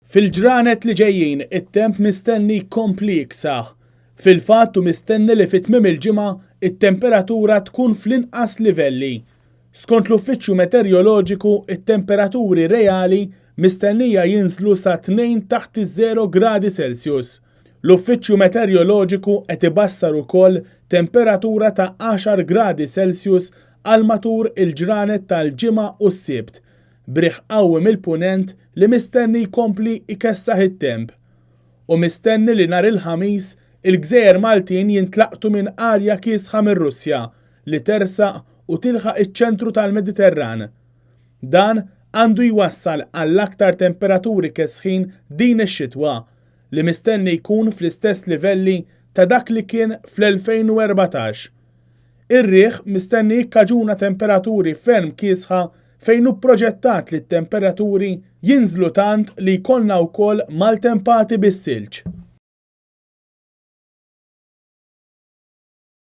Fil-ġranet li ġejjin it-temp mistenni jkompli jiksaħ. Fil-fatt hu mistenni li fi tmiem il-ġimgħa it-temperatura tkun fl-inqas livelli. Skont l-Uffiċċju Meterjoloġiku it-temperaturi reali mistennija jinżlu sa 2 taħt iż-żero gradi Celsius. L-Uffiċċju Meterjoloġiku qed ibassar ukoll temperatura ta' 10 gradi Celsius għal matur il-ġranet tal-Ġimgħa u s-Sibt, b'riħ qawwi mill-Punent li mistenni jkompli jkessaħ it-temp. U mistenni li nhar il-Ħamis, il-gżejjer Maltin jintlaqtu minn arja kiesħa mir-Russja li tersaq u tilħaq iċ-ċentru tal-Mediterran. Dan għandu jwassal għall-aktar temperaturi kesħin din ix-xitwa, li mistenni jkun fl-istess livelli ta' dak li kien fl-2014. Ir-riħ mistenni jikkaġuna temperaturi ferm kiesħa fejn hu pproġettat li t-temperaturi jinżlu tant li jkollna wkoll maltempati bis-silġ.